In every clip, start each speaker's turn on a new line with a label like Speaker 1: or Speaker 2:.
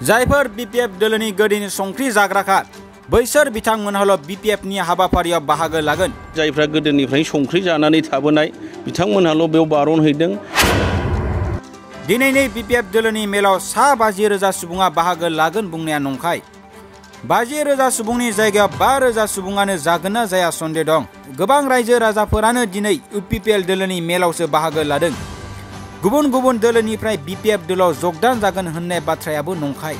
Speaker 1: जायफोर बीपीएफ दोलोनि गोदोनि संख्रि जाग्राखा बैसोर बिथांमोनहाल' बीपीएफनि हाबाफारियाव बाहागो लागोन।
Speaker 2: जायफ्रा गोदोनिफ्राय संख्रि जानानै थाबोनाय बिथांमोनहाल' बेयाव बारन हैदों।
Speaker 1: दिनैनि बीपीएफ दोलोनि मेलाव 50,000 सुबुङा बाहागो लागोन बुंनाया नंखाय। 50,000 सुबुंनि जायगायाव 5,000 सुबुङानो जागोन ना जाया सन्देह दं। गोबां रायजो राजाफोरानो दिनै इउपिपिएल दोलोनि मेलावसो बाहागो लादों। गुबुन गुबुन दोलोनिफ्राय बीपीएफ दोलोआव जगदान जागोन होननाय बाथ्रायाबो नंखाय।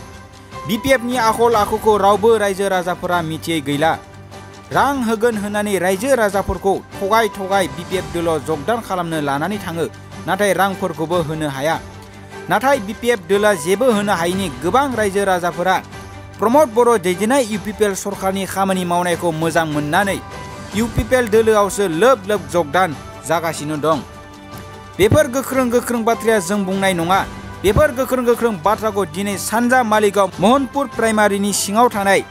Speaker 1: बीपीएफनि आखल आखुखौ रावबो रायजो राजाफोरा मिथियै गैला। रां होगोन होननानै रायजो राजाफोरखौ थगाय थगाय बीपीएफ दोलोआव जगदान खालामनो लानानै थाङो, नाथाय रांफोरखौबो होनो हाया। नाथाय बीपीएफ दोलोआ जेबो होनो हायैनि गोबां रायजो राजाफोरा प्रमद बर' दैदेननाय इउपिपिएल सरकारनि खामानि मावनायखौ मोजां मोननानै इउपिपिएल दोलोआवसो लोब लोब जगदान जागासिनो दं। बेफोर गोख्रों गोख्रों बाथ्राया जों बुंनाय नङा। बेफोर गोख्रों गोख्रों बाथ्राखौ दिनै सानजा मालिगाव महनपुर प्राइमारिनि सिङाव थानाय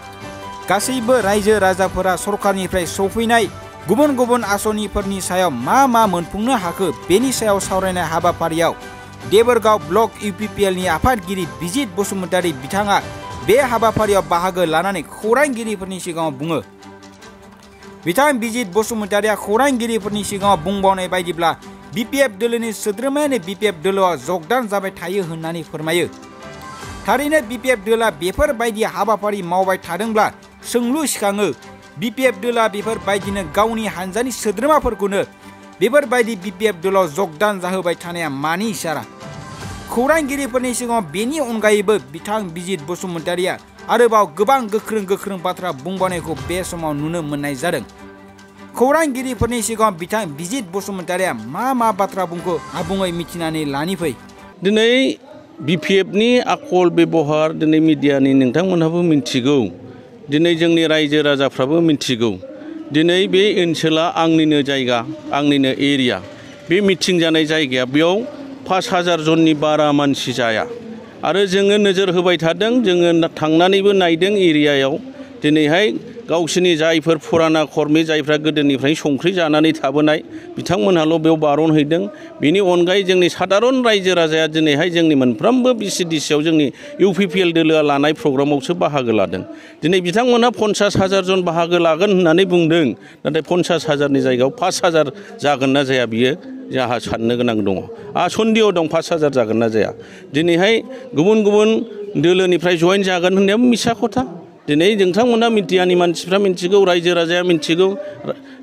Speaker 1: गासैबो रायजो राजाफोरा सरकारनिफ्राय सौफैनाय गुबुन गुबुन आसनिफोरनि सायाव मा मोनफुंनो हाखो बेनि सायाव सावरायनाय हाबाफारियाव देबोरगाव ब्लक इउपिपिएलनि आफादगिरि बिजित बसुमतारी बिथाङा बे हाबाफारियाव बाहागो लानानै खौरांगिरिफोरनि सिगाङाव बुङो। बिथां बिजित बसुमतारीया खौरांगिरिफोरनि सिगाङाव बुंबावनाय बायदिब्ला बीपीएफ दोलोनि सोद्रोमायानो बीपीएफ दोलोआव जगदान जाबाय थायो होननानै फोरमायो। थारैनो बीपीएफ दोलोआ बेफोरबायदि हाबाफारि मावबाय थादोंब्ला सोंलु सिखाङो, बीपीएफ दोलोआ बेफोरबायदिनो गावनि हानजानि सोद्रोमाफोरखौनो बेफोरबायदि बीपीएफ दोलोआव जगदान जाहोबाय थानाया मानि इसारा? खौरांगिरिफोरनि सिगाङाव बेनि अनगायैबो बिथां बिजित बसुमतारीया आरोबाव गोबां गोख्रों गोख्रों बाथ्रा बुंबावनायखौ बे समाव नुनो मोननाय जादों। खौरांगिरिफोरनि सिगाङाव बिथां बिजित बसुमतारीया मा बाथ्रा बुंखो आबुङै मिथिनानै लानि फै।
Speaker 2: दिनै बीपीएफनि आखल बेबहार दिनै मिडियानि नोंथांमोनहाबो मिथिगौ, दिनै जोंनि रायजो राजाफ्राबो मिथिगौ। दिनै बे ओनसोला आंनिनो जायगा, आंनिनो एरिया। बे मिटिं जानाय जायगाया बेयाव 5,000 जननि बारा मानसि जाया आरो जोङो नोजोर होबाय थादों। जोङो थांनानैबो नायदों एरियायाव। दिनैहाय गावसोरनि जायफोर फुराना खर्मि जायफ्रा गोदोनिफ्राय संख्रि जानानै थाबोनाय बिथांमोनहाल' बेयाव बारन हैदों। बेनि अनगायै जोंनि साधारन रायजो राजाया दिनैहाय जोंनि मोनफ्रोमबो बिसिडिसिआव जोंनि इउपिपिएल दोलोआ लानाय प्रग्रामावसो बाहागो लादों। दिनै बिथांमोनहा 50,000 जन बाहागो लागोन होननानै बुंदों, नाथाय 50,000नि जायगायाव 5,000 जागोन ना जाया बियो जोंहा साननो गोनां दङ। सन्देह दं 5,000 जागोन ना जाया। दिनैहाय गुबुन गुबुन दोलोनिफ्राय जयेन जागोन होननाया मिसा खोथा। दिनै नोंथांमोना मिडियानि मानसिफ्रा मिथिगौ, रायजो राजाया मिथिगौ।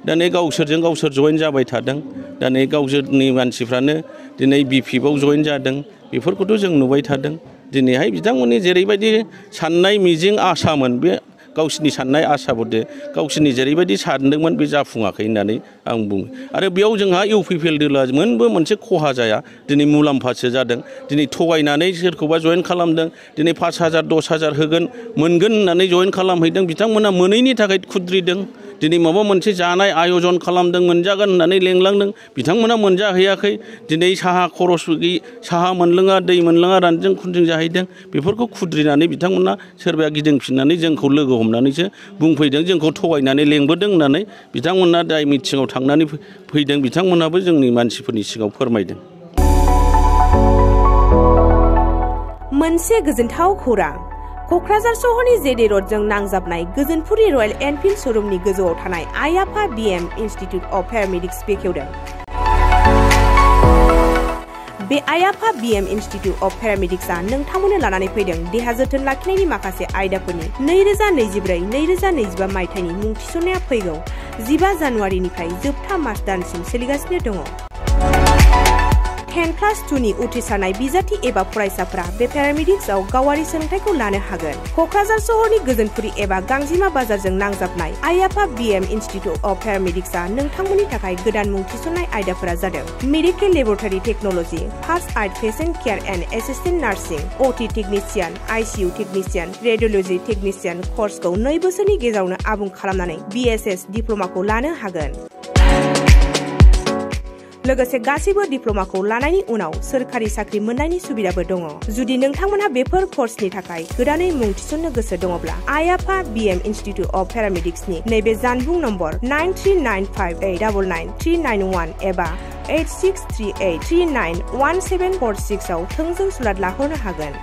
Speaker 2: दिनै गावसोरजों गावसोर जयेन जाबाय थादों। दिनै गावसोरनि मानसिफ्रानो दिनै बीपीएफआव जयेन जादों। बेफोरखौथ' जों नुबाय थादों। दिनैहाय बिथांमोननि जेरैबायदि साननाय मिजिं आसामोन, बे गावसिनि साननाय आसाबोदे गावसिनि जेरैबायदि सानदोंमोन बे जाफुङाखै होननानै आं बुङो। आरो बेयाव जोंहा इउपिपिएल दोलोआ मोनबो मोनसे खहा जाया, दिनै मुलाम्फासो जादों। दिनै थगायनानै सोरखौबा जयेन खालामदों। दिनै 5,000 10,000 होगोन मोनगोन होननानै जयेन खालामहैदों। बिथांमोना मोनैनि थाखाय खुद्रिदों। दिनै माबा मोनसे जानाय आयजन खालामदों, मोनजागोन होननानै लेंलांदों, बिथांमोना मोनजाहैयाखै। दिनै साहा खरस साहा मोनलोङा, दै मोनलोङा, रानजों खुनजों जाहैदों। बेफोरखौ खुद्रिनानै बिथांमोना सोरबाया गिदिंफिननानै जोंखौ लोगो हमनानैसो बुंफैदों, जोंखौ थगायनानै लेंबोदों होननानै बिथांमोना जाय मिटिङाव थांनानै फैदों बिथांमोनाबो जोंनि मानसिफोरनि सिगाङाव फोरमायदों।
Speaker 3: मोनसे गोजोनथाव खौरां। क'क्राझार सहरनि जेडे रडजों नांजाबनाय गोजोनपुरि रयेल एनफिल्ड श'रुमनि गोजौआव थानाय आयाफा बीएम इन्स्टिट्युट अफ पेरामेडिक्स बेखेवदों। बे आयाफा बीएम इन्स्टिट्युट अफ पेरामेडिक्सआ नोंथांमोननो लानानै फैदों देहा जोथोन लाखिनायनि माखासे आयदाफोरनि 2024-2025 मायथाइनि मुं थिसननाया फैगौ 15 जानुवारिनिफ्राय जोबथा मार्च दानसिम सोलिगासिनो दङ। 10+2नि उथ्रिसारनाय बिजाथि एबा फरायसाफोरा बे पेरामेडिक्सआव गावारि सोलोंथाइखौ लानो हागोन। क'क्राझार सहरनि गोजोनपुरि एबा गांजिमा बाजारजों नांजाबनाय आयाफा बीएम इन्स्टिट्युट अफ पेरामेडिक्सआ नोंथांमोननि थाखाय गोदान मुं थिसननाय आयदाफोरा जादों medical laboratory technology, first aid patient care and assistant nursing, OT technician, ICU technician, radiology technician कर्सखौ 2 बोसोरनि गेजेरावनो आबुं खालामनानै बीएसएस डिप्ल'माखौ लानो हागोन। लोगोसे गासैबो डिप्ल'माखौ लानायनि उनाव सोरखारि साख्रि मोननायनि सुबिदाबो दङ। जुदि नोंथांमोनहा बेफोर कर्सनि थाखाय गोदानै मुं थिसननो गोसो दङब्ला आयाफा बीएम इन्स्टिट्युट अफ पेरामेडिक्सनि नैबे जानबुं नम्बर 9395899391 एबा 8638391746 आव थोंजों सुलाद लाहरनो हागोन।